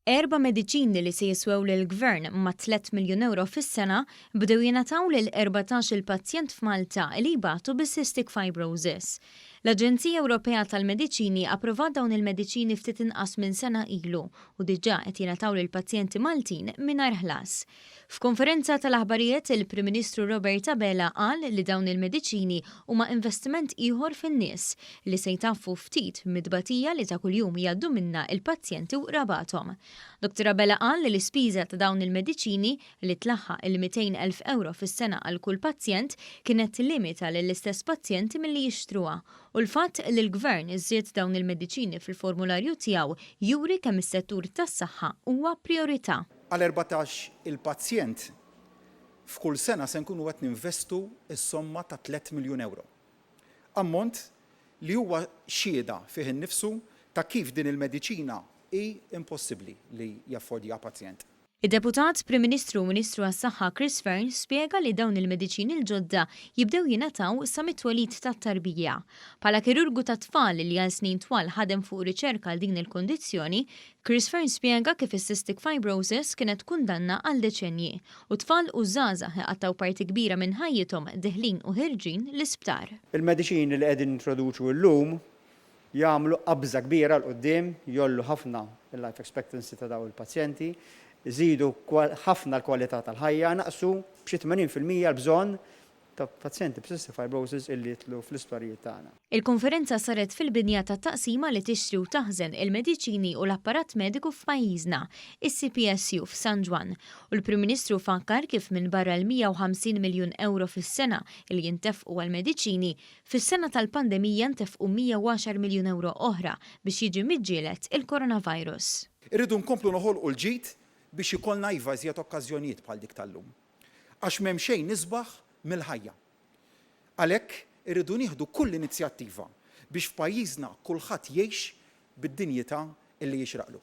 Erba' mediċini li se jiswew lill-Gvern mat-tlett miljun ewro fis-sena bdew jingħataw lil 14-il pazjent f'Malta li jbatu bis-cystic fibrosis. L-Aġenzija Ewropea tal-Mediċini approvat dawn il-mediċini ftit inqas minn sena ilu u diġà qed jingħataw lill-pazjenti Maltin mingħajr ħlas. F'konferenza tal-aħbarijiet, il-Prim Ministru Robert Abela qal li dawn il-mediċini huma investiment ieħor fin-nies li se jtaffu ftit mit-tbatija li ta' kuljum jgħaddu minnha l-pazjenti u qrabathom. Dottor Abela qal li l-ispiża ta' dawn il-mediċini, li tlaħħaq il-200,000 ewro fis-sena għal kull pazjent, kienet tillimita lill-istess pazjenti milli jixtruha u l-fatt li l-Gvern żied dawn il-mediċini fil-formularju tiegħu juri kemm is-settur tas-saħħa huwa prijorità. Għal 14 il pazjent f'kull sena se nkunu qed ninvestu s-somma ta' tlett miljun ewro. Ammont li huwa xhieda fih innifsu ta' kif din il-mediċina hi impossibbli li jaffordjaha pazjent. Id-Deputat Prim Ministru u Ministru għas-Saħħa Chris Fearne spjega li dawn il-mediċini l-ġodda jibdew jingħataw sa mit-twelid tat-tarbija. Bħala kirurgu tat-tfal li għal snin twal ħadem fuq riċerka għal din il-kundizzjoni, Chris Fearne spjega kif is-cystic fibrosis kienet kundanna għal deċennji u tfal u żgħażagħ iqattgħu parti kbira minn ħajjithom deħlin u ħerġin l-isptar. Il-mediċini li qegħdin nintroduċu llum jagħmlu qabża kbira 'l quddiem, jgħollu ħafna l-life expectancy ta' dawn il-pazjenti, iżidu ħafna l-kwalità tal-ħajja, inaqqsu b'xi 80% l-bżonn ta' pazjenti b'cystic fibrosis illi jidħlu fl-isptarijiet tagħna. Il-konferenza saret fil-binja tat-taqsima li tixtri u taħżen il-mediċini u l-apparat mediku f'pajjiżna, is-CPSU f'San Ġwann, u l-Prim Ministru fakkar kif minbarra l-150 miljun ewro fis-sena li jintefqu għall-mediċini, Fis-sena tal-pandemija ntefqu 110 miljun ewro oħra biex jiġi miġġieled il-coronavirus. Irridu nkomplu noħolqu l-ġid biex ikollna iva iżjed okkażjonijiet bħal dik tal-lum. Għax m'hemm xejn isbaħ mill-ħajja. Għalhekk irridu nieħdu kull inizjattiva biex f'pajjiżna kulħadd jgħix bid-dinjità illi jixraqlu.